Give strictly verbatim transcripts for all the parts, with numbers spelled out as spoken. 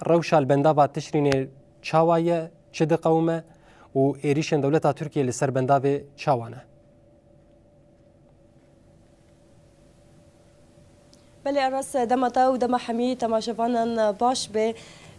Rewşa li bendava Tişrînê çawa ye, çi diqewime û êrîşên dewleta Tirkiyê li ser bendavê çawa ne? Belê Aras, dema te û dema hemî temaşevanan baş be.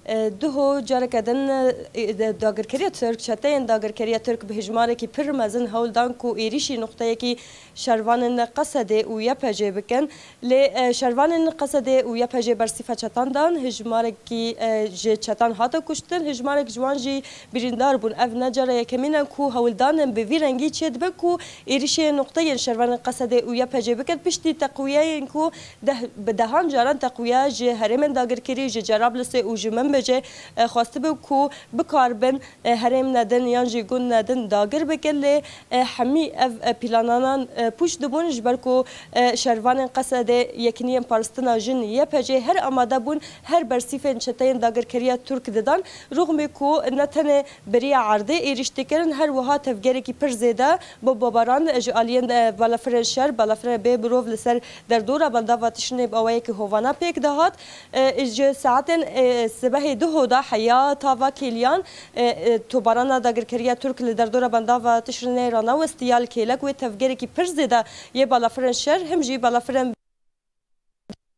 E, Duho careke din, e, dagirkeriya Tirk, çeteyên dagirkeriya Tirk bi hijmarekî pir mezin hewl dan ku êrîşî nuqteyekî şervanên Qesedê û Y P G bikin. Lê, e, şervanên Qesedê û Y P G bersîfa çetan dan, hijmarekî, e, ji çetan hate kuştin, hijmarek ji wan jî birîndar bûn. Ev ne cara yekemîn e ku hewldanin bi vî rengî çêdibe ku êrîşê nuqteyên şervanên Qesedê û Y P G bikin. Piştî teqwiyeyên ku deh, bi dehan caran teqwiye ji herêmên dagirkirî, ji Cerablisê û ji Minbicê, e, xwestibû ku bikaribin, e, herêmne din yan jî gundne din dagir bikin, lê, e, hemî ev, e, plananan, e, pûç dibûn, ji ber ku, e, şervanên Qesedê, Yekîniyên Parastina Jin, Y P G, her amade bûn, her bersîfên çeteyên dagirkeriya Tirk didan. Rûxmê ku ne tenê bi riya erdê êrîş dikirin, her wiha tevgerekî pir zêde bombebaran ji aliyên, e, balafirên şer, balafirên bê mirov li ser derdora bendava Tişrînê bi awayekî hovana pêk dihat. E, ji saetên, e, sibehê duho de heya tava kêliyan, e, e, tobarana dagirkeriya Tirk li derdora bendava Tişrînê ranewestiya, li kêlek wê tevgerekî pir zêde yê balafirên şer, him jî balafirên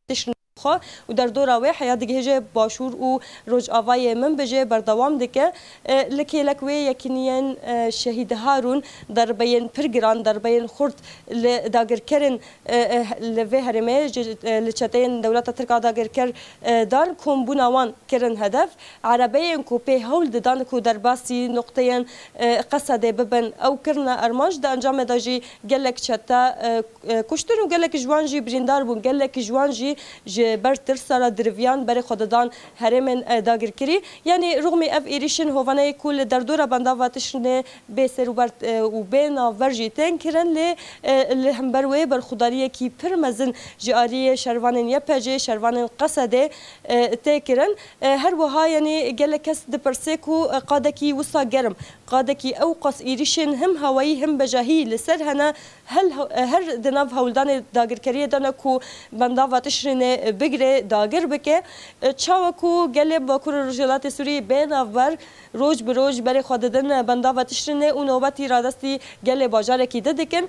Tişrînê xwe û derdora wê heya digihêje başûr û rojavayê Minbicê berdewam dike. E, li kêlek wê yekîniyên, e, Şehîd Harûn derbeyên pir giran, derbeyên xurt li dagirkerên, e, e, li vê herêmê ji, e, li çeteyên dewleta Tirk a dagirker, e, dan, kombûna wan kirin hedef. Erebeyên ku pê hewl didan ku derbasî nuqteyên, e, Qesedê bibin, ew kirine armanc, di encamê de jî gelek çete, e, e, kuştin û gelek ji wan jî birîndar bûn, gelek ji wan jî ji ber tirsa re diriviyan berê xwe didan herêmên, e, dagirkirî. Yanî rûxmî ev êrîşên hovaneyê ku li derdora bendava Tişrînê bê serûber, e, û bê navber jî tên kirin, lê, e, li hember wê berxwedaniyekî pir mezin ji aliyê şervanên Y P G, şervanên Qesedê, e, tê kirin. E, her wiha, yanî gelek kes dipirse ku, e, qadekî wisa germ, qadekî ew qas êrîşên him hewayî him bejahî li ser hene, hel-, her di nav hewldanê dagirkeriyê de ne ku bendava Tişrînê bigire, dagir bike. E, çawa ku gelê Bakur û Rojhilatê Sûriyê bê navber roj bi roj berê xwe didin bendava Tişrînê û nobetî radestî gelê bajarekî di dikin.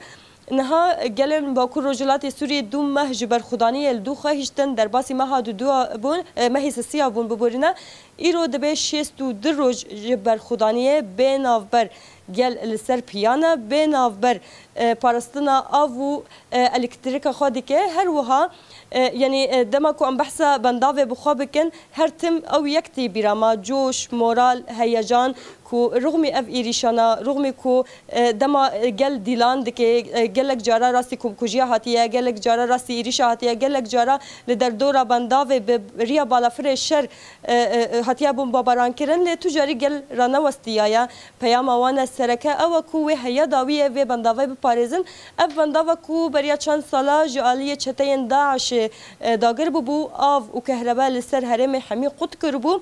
Niha gelên Bakur Rojhilatê Sûriyê du meh ji berxwedaniyê li dû xwe hiştin, derbasî meha duduya bûn, e, mehê sisiya bûn biborîne. Îro dibe şêst û du roj ji berxwedaniyê bê navber gel li ser piya ne, bê navber, e, parastina av û, e, elektrîka xwe dike. Her wiha, e, yanî, e, dema ku em behsa bendavê bi xwe bikin, her tim ew yek tê bîra me, coş, moral, heyecan, ku rûxmî ev êrîşana, rûxmî ku, e, dema, e, gel dîlan dike, e, gelek cara rastî komkujiya hatiye, gelek cara rastî êrîşa hatiye, gelek cara li derdora bendavê bi riya balafirê şer, e, e, e, hatiye bombebaran kirin, lê tu carî gel ranewestiyaye. Peyama wan e sereke ew e ku wê heya dawiyê vê bendavê biparêzin. Ev bendava ku beriya çend sala ji aliyê çeteyên DAIŞê, e, dagir bûbû, av û kehrebe li ser herêmê hemî qut kiribû.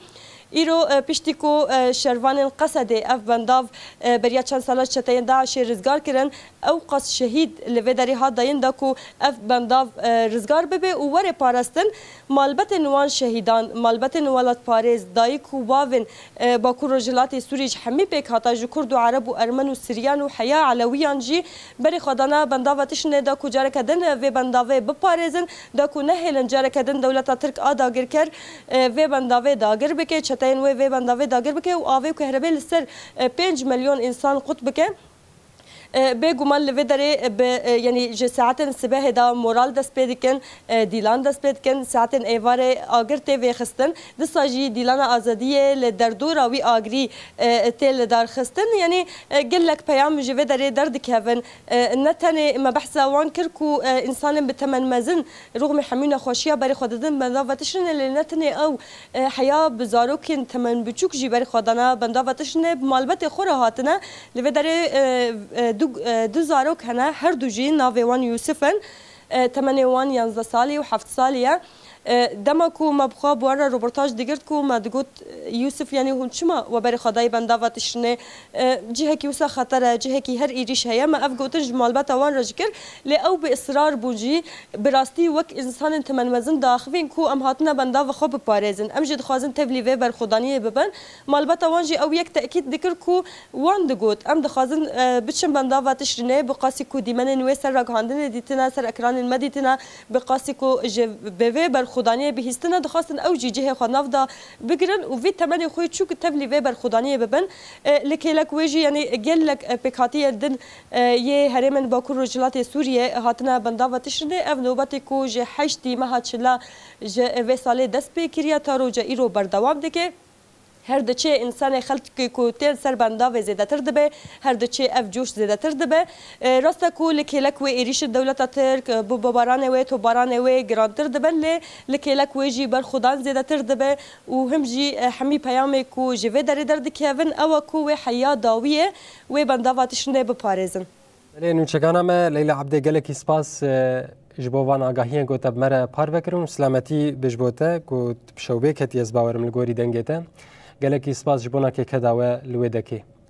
Îro, e, piştî ku, e, şervanên Qesedê ev bendav, e, beriya çend sala çeteyên DAIŞê rizgar kirin, ew qas şehîd li vê derê hat dayîn da ku ev bendav, e, rizgar bibe û were parastin. Malbetên wan şehîdan, malbetên welatparêz, dayik û bavên, e, Bakur Rojhilatê Sûrî ji hemî pêkhata, ji Kurd û Ereb û Ermen û Siryan û heya Elewiyan jî berê xwe dana bendava Tişrînê da ku careke din vê bendavê biparêzin, da ku nehêlin careke din dewleta Tirk a dagirker, e, vê bendavê dagir bike, çeteyên wê vê bendavê dagir bike û avê û kehrebê li ser, e, pênc milyon însan qut bike. E, bêguman li vê derê, e, bi, e, yanî ji saetên sibehê de moral dest pê dikin, e, dîlan dest pê dikin, saetên êvarê agir tê vêxistin. Disa jî dîlana azadiyê li derdora wî agirî, e, tê lidarxistin. Yanî, e, gelek peyam ji vê derê derdikevin. E, ne tenê me behsa wan kir ku, e, însanên bi temen mezin rûxmê hemî nexweşiya berê xwe didin bendava Tişrînê, lê ne tenê ew, e, heya bi zarokên temen biçûk jî berê xwe dana bendava Tişrînê, bi malbetê xwe re hatine. Li vê derê, e, e, du, e, du zarok hene, her du jî navê wan Yûsif in. E, temenê wan yanzdeh salî û heft salî ye. E, dema ku me bi xwe bi wan re roportaj digirt ku me digot, e, Yûsif, yanî hûn çima we berê xwe dayî bendava tişrînê? E, cihekî wisa xeter e, cihekî her êrîş heye. Me ev gotin ji malbata wan re jî kir, lê ew bi israr bûn jî, bi rastî wek însanên temenmezin diaxivîn ku em hatine bendava xwe biparêzin. Em jî dixwazin tevlî vê berxwedaniyê bibin. Malbata wan jî ew yek tekîd dikir ku wan digot, em dixwazin, e, biçin bendava tişrînê, bi qasî ku dîmenên wê ser ragihandinê dîtine, ser ekranên me dîtine, bi qasî ku ji bi vê berxwedaniyê bihîstine, dixwastin ew jî cihê xwe nav de bigirin û vî temenê xwe çûk tevlî vê berxwedaniyê bibin. E, li kêlek wê jî, yanî gelek, e, pêkhatiyên din, e, yê herêmên Bakur Rojhilatê Sûriyê hatine bendava tişrînê. Ev nobetê ku ji heştê meha çila ji vê salê dest pê kiriye, ta roja îro berdewam dike. Her diçe însanê xelkê ku tên ser bendavê zêdetir dibe, her diçe ev coş zêdetir dibe. E, rast e ku li kêlek wê êrîşên dewleta Tirk, e, bombebaranê wê, topbaranê wê girantir dibin, lê li kêlek wê jî berxwedan zêdetir dibe û him jî, e, hemî peyamê ku ji vê derê derdikevin, ew e ku wê heya dawiyê wê bendava tişrînê biparêzin. Belê, nûçekana me, Leyla Ebdê, gelekî spas, e, ji bo van agahiyên ku te bi me re parve kirin û silametî bi ji bo te ku tu bi şewbê ketiye, ez bawerim, li gorî dengê te. Gelekî spas ji bona kêkeda we li wê dekê.